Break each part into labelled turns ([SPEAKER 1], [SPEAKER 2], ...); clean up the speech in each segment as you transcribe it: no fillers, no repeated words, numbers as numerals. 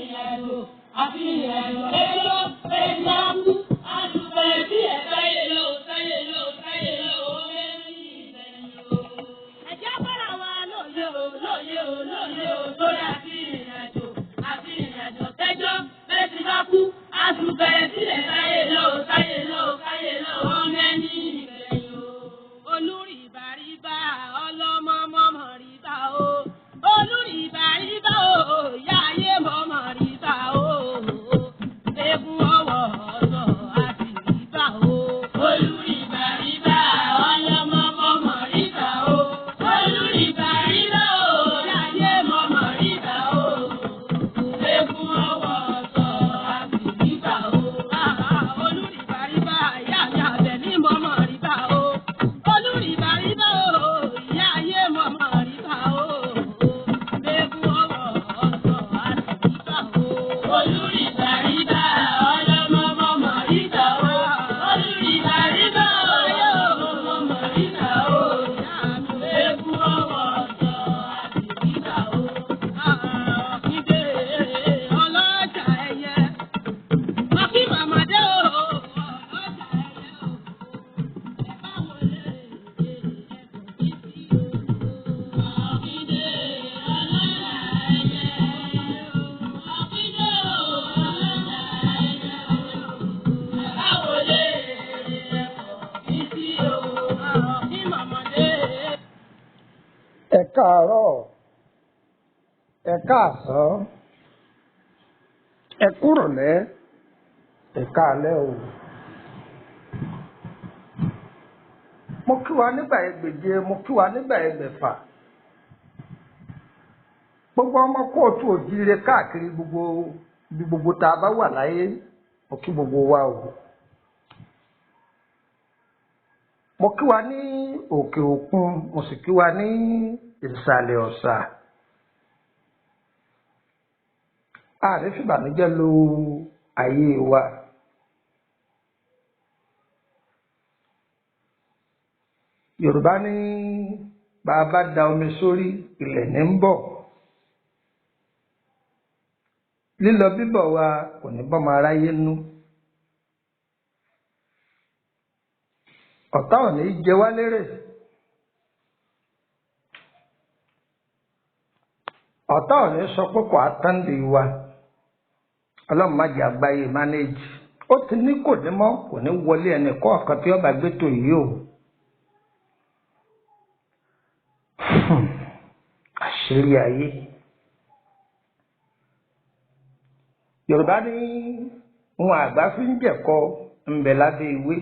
[SPEAKER 1] Ìrìnàjò àti ìrìnàjò ẹjọ́ ẹja kú. Àtùpẹ̀ sí ẹ̀ sáyé lọ, sáyé lọ, sáyé lọ, ó mẹ́rin ìgbẹ̀yìn o. Ẹ̀jẹ̀ bọ́ra wa lóye o, lóye o, lóye o, lórí àti ìrìnàjò àti ìrìnàjò tẹ́jọ́ bẹ́ẹ̀ ti bá kú. Àtùpẹ̀ sí ẹ̀ sáyé lọ, sáyé lọ, sáyé lọ, ó mẹ́rin ìgbẹ̀yìn o. Olúrìbàrìbà ọlọ́mọ mọ́mọ́ rìbà o. Olúrìbàrìbà o, ìyá ayé mọ́mọ́ rìbà o. Egun ọwọ́ ọ̀sọ̀ àti rìbà o. Olúrìbàrìbà ọlọ́mọ mọ́mọ́ rìbà o. Olúrìbàrìbà o, ìyá ayé mọ́mọ́ rìbà o. Egun ọwọ́ ọ̀sọ̀ àti rìbà o. Olúrìbàrìbà ìyá mi àbẹ̀ ní mọ́mọ́ rìbà o. Olúrìbàrìbà o, ìyá ayé mọ́mọ́ rìbà o. Egun ọwọ́ ọ̀sọ̀ àti rìbà o. Olúrìbàrìbà ọlọ́mọ mọ́mọ́ rìbà o. Olúrìbàrìbà o, mọ́mọ́ rìbà o. Egun ọwọ́ ọ̀sọ̀ àti rìbà o. Ọ̀kíndé ọlọ́jà ẹyẹ. Ọ̀kí màmàdé o, ọlọ́jà ẹyẹ o. Ẹ bá wọlé ẹ̀kọ́ kí sí o. Ọ̀kíndé ọlọ́jà ẹyẹ. Ọ̀kíndé o, ọlọ́jà ẹyẹ o. Ẹ bá wọlé ẹ̀kọ́ kí sí o. Ọ̀kí màmàdé.
[SPEAKER 2] Ẹ káàárọ̀, ẹ káàsán, ẹ kúrọ̀lẹ́, ẹ káalẹ́ o. Mo kí wa nígbà ẹgbèje, mo kí wa nígbà ẹgbẹ̀fà. Gbogbo ọmọ kóòtù òjíire káàkiri gbogbo ibi gbogbo tá a bá wà láyé, mo kí gbogbo wa o. Mo kí wa ní òkè òkun, mo sì kí wa ní ìsàlẹ̀ ọ̀sà. Ààrẹ fìbànújẹ́ lo ayé wa. Yorùbá ní bá a bá da omi sórí, ilẹ̀ ní ń bọ̀. Lílọ bíbọ̀ wa kò ní bọ́mọ aráyé nú. Ọ̀tá ò ní jẹ wá lérè. Ọ̀tá ò ní sọ pé kò á tán lè wa. Ọlọ́run má jẹ́ àgbáyé mánéèjì. Ó ti ní kò ní mọ́, kò ní wọlé ẹnì kọ̀ọ̀kan tí ọba gbé tò yìí o. Àṣírí ayé. Yorùbá ní ohun àgbà fi ń jẹ̀kọ ń bẹ lábẹ́ ewé.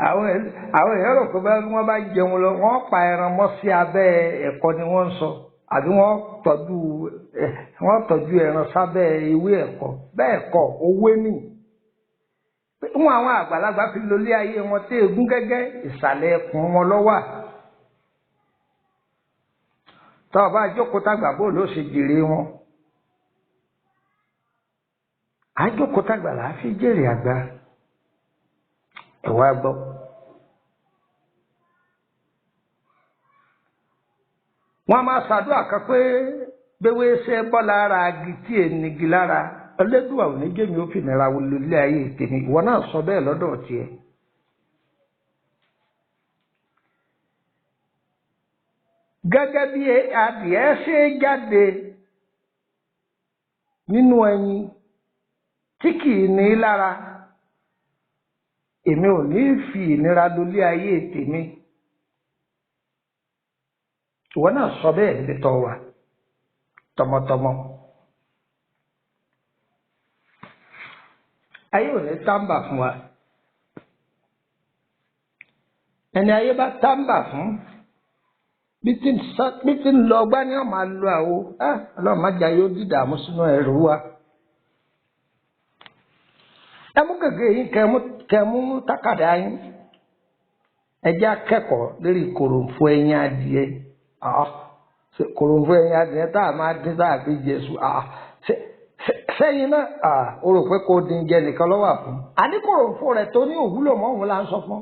[SPEAKER 2] Àwọn èèyàn rò pé bí wọ́n bá jẹun lọ, wọ́n pa ẹran mọ́ sí abẹ́ ẹ̀kọ ni wọ́n ń sọ, àbí wọ́n tọ́jú ẹran sábẹ́ ewé ẹ̀kọ. Bẹ́ẹ̀ kọ́, owé nì. Wọn àwọn àgbàlagbà fi lólé ayé wọn tí egun gẹ́gẹ́ ìsàlẹ̀ ẹkùn wọn ló wà. Tọ́ ọ bá jókòó tàgbà bó ló ṣe jèrè wọn. Àjókòó tàgbà là á fi jèrè àgbà. Ẹ wá gbọ́. Wọ́n á máa ṣàdúrà kan pé gbéwé ṣe bọ́ lára agi tí ènìgì lára. Ẹlẹ́dùà ò ní jẹ́mi ó fìnira lólé ayé tèmi. Ìwọ náà sọ bẹ́ẹ̀ lọ́dọ̀ tiẹ̀. Gẹ́gẹ́ bí adìẹ ṣe jáde nínú ẹyin tí kì í ní lára, èmi ò ní fi ìnira lólé ayé tèmi. Ìwọ náà sọ bẹ́ẹ̀ níbi tó wà tọmọtọmọ. Ayé ò ní tàǹbà fún wa. Ẹni ayé bá tàǹbà fún, bí tí ń lọ ọgbá ni wọ́n máa lo àwo. Ọlọ́run má jẹ́ ayé ó dìdààmú sínú ẹrù wa. Ẹ mú gègé yín kẹ mú tákàdá yín. Ẹ jẹ́ akẹ́kọ̀ọ́ lórí kòròǹfò ẹyin adìẹ. Kòròǹfò ẹyin adìẹ tá a máa dín tá a fi jẹ sùn. Sẹ́yìn náà, o rò pé kò dín jẹ nìkan ló wà fún. Àní kòròǹfò rẹ̀ tó ní òwúlò mọ́ òun là ń sọ fún.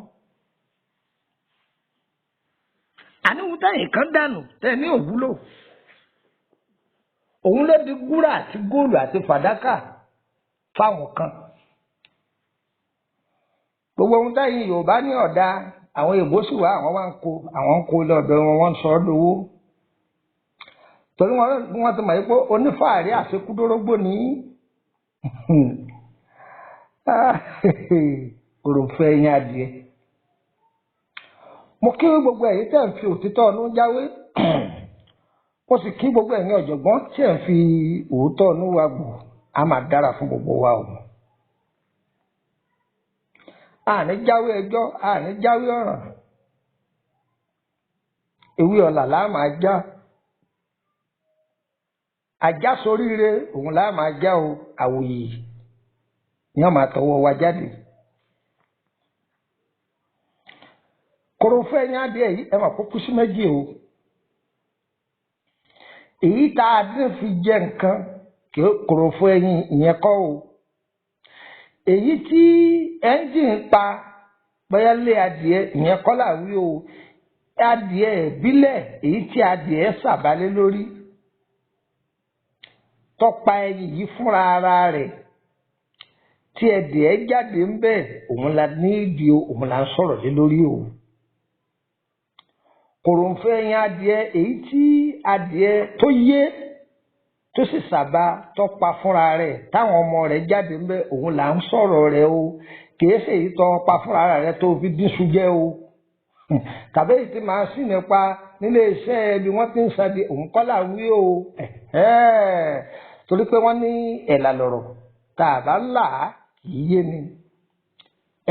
[SPEAKER 2] Àní òun táyìn kan dànù tẹ́ ní òwúlò. Òun ló di gúrà àti góòlù àti fàdákà fáwọn kan. Gbogbo ohun táyìn Yorùbá ní ọ̀dà, àwọn èèbó sì wá, àwọn wá ń kó, àwọn ń kó lọ́dọ̀ wọn, wọ́n ń sọ ọ́ lówó. Torí wọn ti mọ̀ yìí pé onífàárí àṣekúdórógbò ní òròfẹ́ ẹyin adìẹ. Mo kí gbogbo ẹ̀yin tẹ́ ń fi òtítọ́ ọ̀nù jáwé. Mo sì kí gbogbo ẹ̀yin ọ̀jọ̀gbọ́n tí ẹ̀ ń fi òótọ́ ọ̀nù wa gbò. Á máa dára fún gbogbo wa o. Àní jáwé ẹjọ́, àní jáwé ọ̀ràn. Ewé ọ̀là là máa já. Ajá soríire òun là máa já o. Àwòyè ni wọ́n máa tọwọ́ wa jáde. Kòròfó ẹyin adìẹ yìí ẹ máa kó kú sí méjì o. Èyí tá a dín fi jẹ nǹkan kòròfó ẹyin ìyẹn kọ́ o. Èyí tí ẹ́ńjìn pa pẹ́ẹ́lẹ́ adìẹ ìyẹn kọ́ là wí o. Adìẹ ìbílẹ̀ èyí tí adìẹ sàbálẹ̀ lórí tọ́pa ẹyin yìí fúnra ara rẹ̀ tí ẹdìẹ jáde ń bẹ̀, òun la nídìí o, òun la ń sọ̀rọ̀ lé lórí o. Kòròǹfò ẹyin adìẹ èyí tí adìẹ tó yé tó sì sàbà tọ́pa fúnra rẹ̀ táwọn ọmọ rẹ̀ jáde ń bẹ̀, òun là ń sọ̀rọ̀ rẹ̀ o. Kìí ṣe èyí tó pa fúnra rẹ̀ tó fi dín jẹ o, tàbí èyí tí màá sì nípa nílé iṣẹ́ bí wọ́n ti ń sadi, òun kọ́ là ń wí o. Torí pé wọ́n ní ẹ̀là lọ̀rọ̀ tá a bá là á kì í yé ni.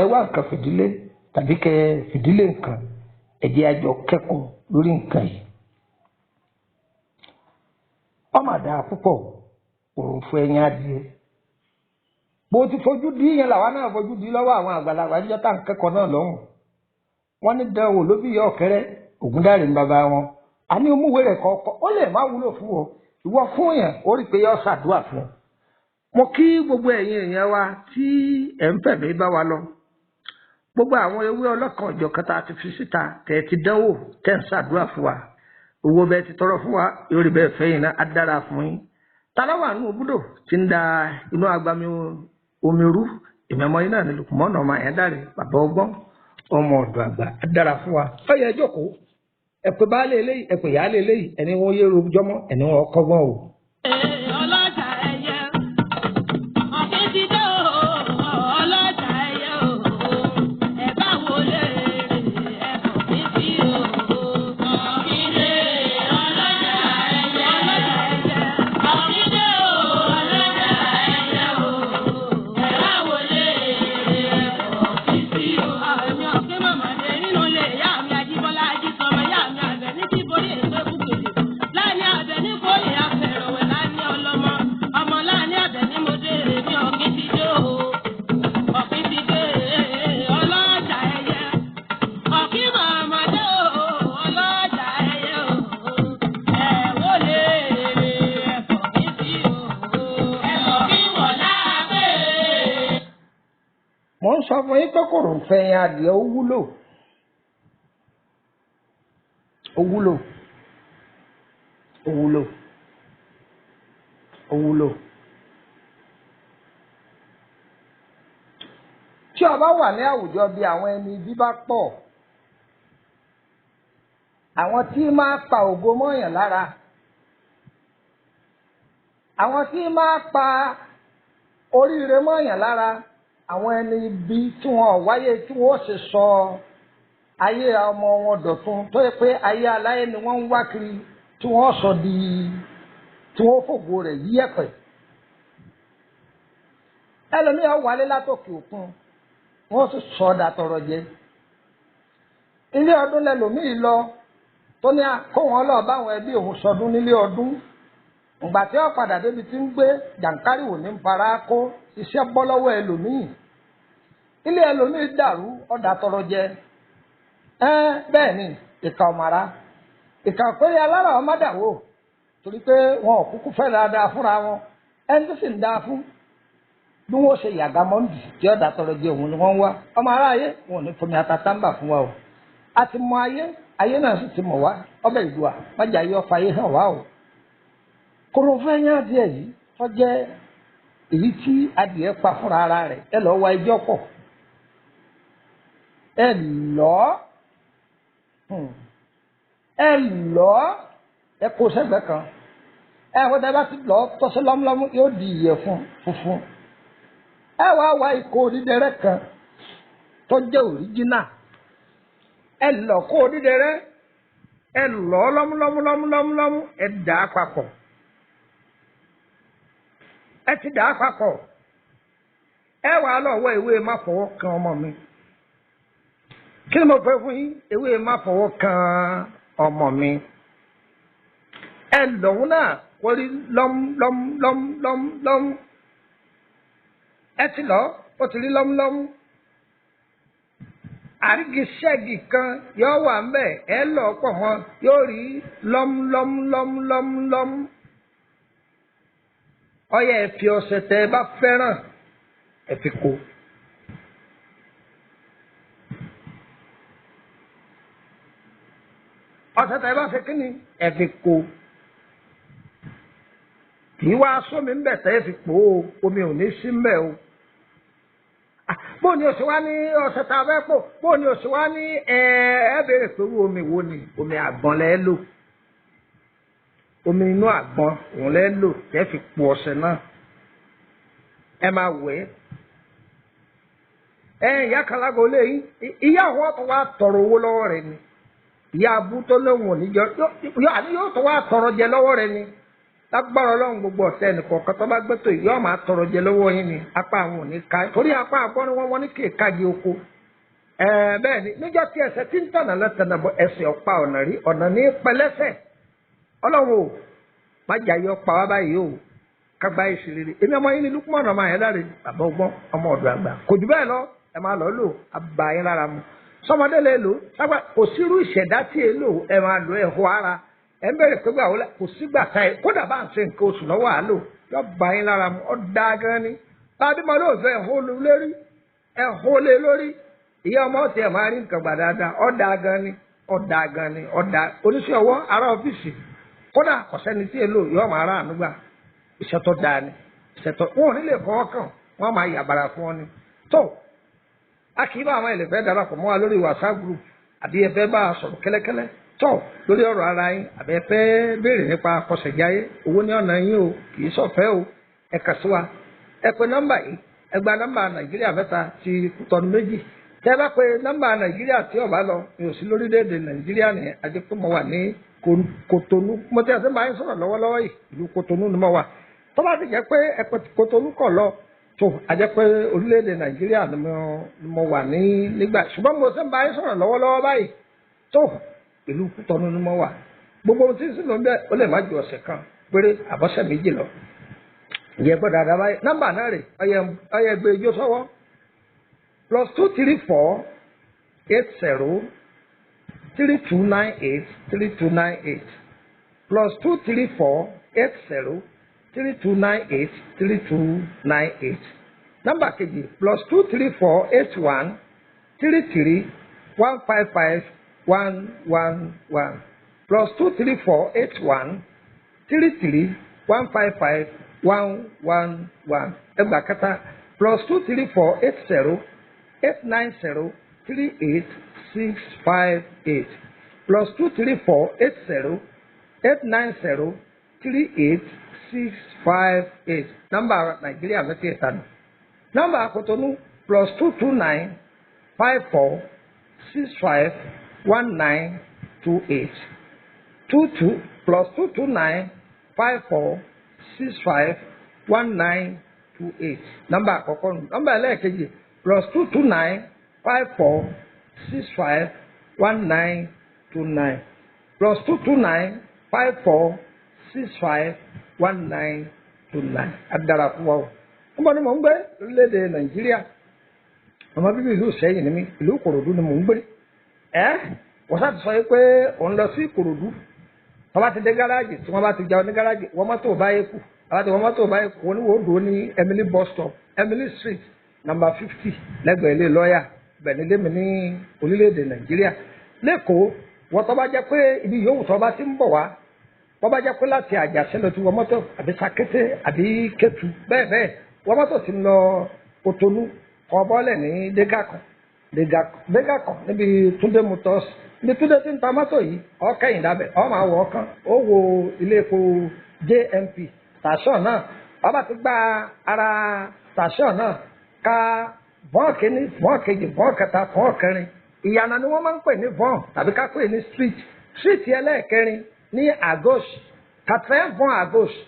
[SPEAKER 2] Ẹ wá nǹkan fìdílé tàbí kẹ fìdílé nǹkan, ẹ jẹ́ a jọ kẹ́kọ̀ọ́ lórí nǹkan yìí. Ọmọ àdá púpọ̀ òròǹfò ẹyin adìẹ. Bó ti fojú di yẹn làwa náà fojú di lọ́wọ́ àwọn àgbàlagbà níjọ́ tá à ń kẹ́kọ̀ọ́ náà lọ́hùn. Wọ́n ní dánwò ló bí ìyá ọ̀kẹ́rẹ́ Ògúndáre ní bàbá wọn. A ní omúwé rẹ̀ kọ̀ọ̀kan ó lè má wúlò fún ọ. Ìwọ fún yẹn ó rí i pé yọ ṣàdúrà fún ọ. Mo kí gbogbo ẹ̀yin èèyàn wa tí ẹ̀ ń fẹ̀mí bá wa lọ. Gbogbo àwọn ewé ọlọ́kan ọ̀jọ̀kan tá a ti fi síta tẹ̀ ti dánwò tẹ̀ ń ṣàdúrà fún wa. Owó bẹ́ẹ̀ ti tọrọ fún wa yóò rí bẹ́ẹ̀ fẹ́yìn náà á dára fún yín. Taláwà nù búdò ti ń da inú agbami omi rú, ìmọ̀ọ́mọ́ yín náà ní Lùkùmọ́nà ọmọ Àyándárè bàbá ọgbọ́n ọmọ ọ̀dọ̀ àgbà á dára fún wa. Ó yẹ jókòó, ẹ pé baálé eléyìí, ẹ pé ìyáálé eléyìí, ẹni wọn yé rojọ́mọ́, ẹni wọn kọ́gbọ́n o.
[SPEAKER 1] Ọlọ́jà ẹyẹ, ọ̀kín ti dé o, ọlọ́jà ẹyẹ o, ẹ bá wo lè ẹ̀kọ́ kí sí o. Ọ̀kín dé ọlọ́jà ẹyẹ, ọlọ́jà ẹyẹ, ọ̀kín dé o, ọlọ́jà ẹyẹ o, ẹ bá wo lè ẹ̀kọ́ kí sí o. Àmì ọ̀kín màmá dé nínú ilé ìyá mi Ajíbọ́lá Ajísọmọ, ìyá mi àbẹ̀ ní kí borí èso kúkèlè. Láàní àbẹ̀ ní kórè afẹ̀rọ̀wẹ̀ láàní ọlọ́mọ. Ọmọ láàní àbẹ̀ ní mo dé èmi ọ̀kín ti dé o. Ọ̀kín ti dé ọlọ́jà ẹyẹ. Ọ̀kín màmá dé o, ọlọ́jà ẹyẹ o. Ẹ wó lè ẹ̀fọ́ kí sí o. Ẹ̀fọ́ kí wọ̀ lábẹ́.
[SPEAKER 2] Mo ń sọ fún yín pé kòròǹfò ẹyin adìẹ ó wúlò. Ó wúlò. Ó wúlò. Ó wúlò. Tí o bá wà ní àwùjọ bí àwọn ẹni ibi bá pọ̀, àwọn tí máa pa ògo mọ́yàn lára, àwọn tí máa pa oríire mọ́yàn lára, àwọn ẹni ibi tí wọn ò wáyé tí wọn ó sì sọ ayé ọmọ wọn dọ̀tun tó yẹ pé ayé aláyé ni wọ́n ń wá kiri tí wọ́n sọ di tí wọ́n fògo rẹ̀ yí ẹ̀pẹ̀. Ẹlòmíràn wálé látòkè òkun, wọ́n sì sọ ọ́ dàtọ̀rọ̀ jẹ. Ilé ọdún lẹlòmíì lọ tó ní kó wọn lọ báwọn ẹbí òun sọdún nílé ọdún. Ìgbà tí wọ́n padà débi tí ń gbé jàǹkárìwò ní fara kó iṣẹ́ bọ́ lọ́wọ́ ẹlòmíì. Ilé ẹlòmíì dàrú ọ̀dà tọrọ jẹ. Bẹ́ẹ̀ ni ìkà ọ̀màrà. Ìkà pé alára ọmọ dàwó torí pé wọn ò kúkú fẹ́ dáadáa fúnra wọn. Ẹni tó sì ń dáa fún bí wọ́n ṣe yàgá mọ́ndì tí ọ̀dà tọrọ jẹ òun ni wọ́n ń wá. Ọmọ aráyé wọn ò ní fomi ata táǹbà fún wa o. A ti mọ ayé, ayé náà sì ti mọ̀ wá. Ọbẹ̀ ìlú wa májà yọ ọfà ayé hàn wá o. Kòròfo ẹyin adìẹ yìí tó jẹ́ èyí tí adìẹ pa fúnra ara rẹ̀, ẹ lọ́ọ́ wá ẹjọ́ pọ̀, ẹ lọ́ọ́ ẹ lọ́ọ́ ẹ kó sẹ́gbẹ̀ẹ́ kan. Ẹ wọ́n tẹ́ bá ti lọ́ọ́ tọ́sí lọ́múlọ́mú yóò di ìyẹ̀fun funfun. Ẹ wá wá ikọ̀ onídẹrẹ́ kan tó jẹ́ òríjínà, ẹ lọ kó onídẹrẹ́, ẹ lọ́ lọ́múlọ́múlọ́múlọ́mú, ẹ dà á papọ̀. Ẹ ti dà á papọ̀, ẹ wàá lọ wọ ìwé má fọwọ́ kan ọmọ mi. Kí ni mo fẹ́ fún yín? Ìwé má fọwọ́ kan ọmọ mi. Ẹ lọ́hún náà wọ́n rí lọ́múlọ́múlọ́múlọ́mú. Ẹ ti lọ, ó ti rí lọ́múlọ́mú. Àrígiṣẹ́gi kan yóò wà ń bẹ̀, ẹ lọ pọ̀ mọ́, yóò rí lọ́múlọ́múlọ́múlọ́mú. Ọyẹ ẹ fi ọṣẹ tẹ ẹ bá fẹ́ràn ẹ fi kó. Ọṣẹ tẹ ẹ bá fẹ́ kí ni ẹ fi kó. Kì í wá sómi ńbẹ tẹ́ ẹ fi pò ó, omi ò ní sí ńbẹ o. Bó ni o ṣe wá ní ọṣẹ tá a fẹ́ pò, bó ni o ṣe wá ní ẹ ẹ béèrè pé irú omi wo ni? Omi àgbọn lẹ́ lò. Omi inú àgbọn òun lẹ́ lò tẹ́ fi pò ọṣẹ náà. Ẹ máa wẹ̀ ẹ́. Ẹ ìyá kan lágbo lé yín, ìyá àwọn tó wá tọrọ owó lọ́wọ́ rẹ̀ ni. Ìyá abú tó lóun ò ní jọ, àní yóò tó wá tọrọ jẹ lọ́wọ́ rẹ̀ ni. Lágbára Ọlọ́run gbogbo ọ̀tẹ̀ ẹnìkọ̀ọ̀kan tó bá gbẹ́tò yìí yóò máa tọrọ jẹ lọ́wọ́ yín ni, apá àwọn ò ní ká, torí apá àgbọ́n ni wọ́n ní kí èkagì oko. Bẹ́ẹ̀ ni níjọ́ tí ẹsẹ̀ tí ń tọ̀nà lọ́tọ̀nà bọ̀ ẹsẹ̀ ọ̀pá ọ̀nà rí ọ̀nà ní pẹlẹ́sẹ̀. Ọlọ́run o, má jà yọ pa wá báyìí o, kágbá yìí sì rere. Èmi ọmọ yín ni Lukman ọmọ Ayédáre, bàbá ọgbọ́n ọmọ ọ̀dọ̀ àgbà. Kò jù bẹ́ẹ̀ lọ, ẹ máa lọ lò, àbá yín lára mu. Sọmọdé lè lò, sábà kò sírú ìṣẹ̀dá tí è lò, ẹ máa lò ẹ̀họ́ ara. Ẹ ń bẹ̀rẹ̀ pé gbà wọlé kò sígbà tá ẹ kódà bá ń ṣe nǹkan oṣù lọ́wọ́ àlò yọ bá yín lára mu, ọ́ dáa gan ni. Bábí mo lóòótọ́ ẹ̀hó lórí, ẹ̀hó lé lórí, ìyá ọmọ ọ̀tí ẹ̀ máa rí nǹkan gbà dáadáa, ọ́ dáa gan ni, ọ́ dáa gan ni, ọ́ dáa. Oníṣẹ́ ọwọ́ ará ọ́fíìsì kódà kò sẹ́ni tí èlò yọ máa rà ànúgbà. Iṣẹ́ tó dáa ni, iṣẹ́ tó wọn ò ní lè fọwọ́ kàn, wọ́n máa yàbàrà fún ọ ni. Tó a kì í bá àwọn ẹlẹ́fẹ́ darapọ̀ mọ́ wa lórí WhatsApp group àbí ẹ fẹ́ bá a sọ̀rọ̀ kẹ́lẹ́kẹ́lẹ́ tọ̀ lórí ọ̀rọ̀ ara yín, àbí ẹ fẹ́ béèrè nípa akọ̀sẹ̀jáyé, owó ní ọ̀nà yín o, kì í ṣọ̀fẹ́ o, ẹ kà sí wa. Ẹ pe nọ́mbà yìí, ẹ gba nọ́mbà Nàìjíríà mẹ́ta ti Kútọ́nù méjì. Tẹ́ ẹ bá pe nọ́mbà Nàìjíríà tí ó bá lọ, mi ò sí lórílẹ̀‐èdè Nàìjíríà nìyẹn, àti pé mo wà ní Kòtónú. Mo ti àti máa ń sọ̀rọ̀ lọ́wọ́lọ́wọ́ yìí, ìlú Kòtónú ni mo wà. Tó bá ti jẹ́ pé ẹ pe Kòtónú kọ̀ lọ, tó a jẹ́ pé orílẹ̀-èdè Nàìjíríà ni mo wà ní nígbà. Ṣùgbọ́n mo ṣe ń bá yín sọ̀rọ̀ lọ́wọ́lọ́wọ́ báyìí, tó ìlú Kútọ́nù ni mo wà. Gbogbo ohun tí ń sìn ló ń bẹ, ó lè má ju ọ̀sẹ̀ kan péré àbọ̀sẹ̀ méjì lọ. Ìyẹn gbọ́dọ̀ àdá báyìí. Nọ́mbà náà rè, ọyẹ gbé ijó sọ́wọ́. +234 80 3298 3298. +234 80 3298 3298. Nọ́mbà kejì +234 81 33 155 111. +234 81 33 155 111. Ẹgbàá kẹta +234 80 890 38 658. +234 80 890 38 658. Nọ́mbà Nàìjíríà mẹ́tẹ̀ẹ̀ta nù. Nọ́mbà Kòtónú +229 54 65 1928. 22 +229 54 65 1928. Nọ́mbà àkọ́kọ́ nù. Nọ́mbà ẹlẹ́ẹ̀kejì +229 54 65 1929. +229 54 65 1929. Adara fún wa o. Wọ́n bá ní mò ń gbé lórílẹ̀‐èdè Nàìjíríà. Ọmọ bíbí ìlú Ìṣẹ́yìn ni mí, ìlú Ìkòròdú ni mò ń gbé. Ẹ́ wọ́n sá ti sọ yìí pé òun lọ sí Ìkòròdú. Wọ́n bá ti dé gáràjì, tí wọ́n bá ti já ní gáràjì, wọ́n mọ́tò bá yẹ kù. Wọ́n bá ti wọ́n mọ́tò bá yẹ kù, wọ́n ní wọ́n dùn ní Emily bus stop, Emily street, number 50, lẹ́gbẹ̀ẹ́ ilé lọ́ọ̀yà, bẹ̀rẹ̀ lé mi ní orílẹ̀-èdè Nàìjíríà. Lẹ́kọ̀ọ́, wọ́n tó bá jẹ́ pé ibi yòówù tó bá ti ń bọ̀ wá, Bọ́ bá jẹ́ pé láti Àjàṣẹ́ lọ ti wọ mọ́tò àbí Sakété àbí Kétu bẹ́ẹ̀ bẹ́ẹ̀, wọ mọ́tò ti ń lọ Kotonu, kọ́ bọ́lẹ̀ ní Dégàkàn, Dégàkàn níbi Túndé Motors, níbi Túndé ti ń ta mọ́tò yìí, ọ̀kẹ́yìn dábẹ̀, ọ̀ máa wọ̀ ọ̀kan, ó wo ilé epo JMP tàṣọ̀ náà. Ọba ti gba ara tàṣọ̀ náà ka bọ́ọ̀n kìíní, bọ́ọ̀n kejì, bọ́ọ̀n kẹta, bọ́ọ̀n kẹrin. Ìyànà ni wọ́n máa ń pè ní bọ́ọ̀n tàbí ká pè ní street. Street ẹlẹ́ẹ̀kẹrin ní à gauche, quatrième bọ́ọ̀n à gauche,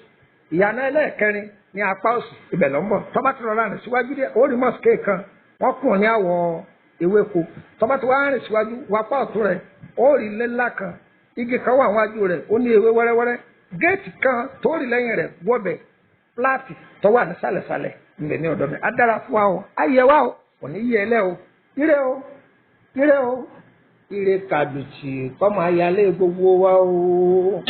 [SPEAKER 2] ìyànà ẹlẹ́ẹ̀kẹrin ní apá òsì, ibẹ̀ ló ń bọ̀. Tọ́ba ti rọra rìn síwájú díẹ̀, ó rí mosque kan, wọ́n kùn ní àwọ̀ ewéko. Tọ́ba ti wá rìn síwájú wapá ọ̀tún rẹ̀, ó rí ilé ńlá kan, igi kan wà wájú rẹ̀, ó ní ewé wẹ́rẹ́wẹ́rẹ́, géètì kan tó rí lẹ́yìn rẹ̀, wọ́bẹ̀ pláàtì tó wà ní sàlẹ̀sàlẹ̀ ńbẹ ní ọ̀dọ̀ mi. Á dára fún wa o, á yẹ wa o, kò ní yẹ ẹlẹ́ o. Ire o, ire o, ire kàbìtì kọ́ máa yálé gbogbo wa o.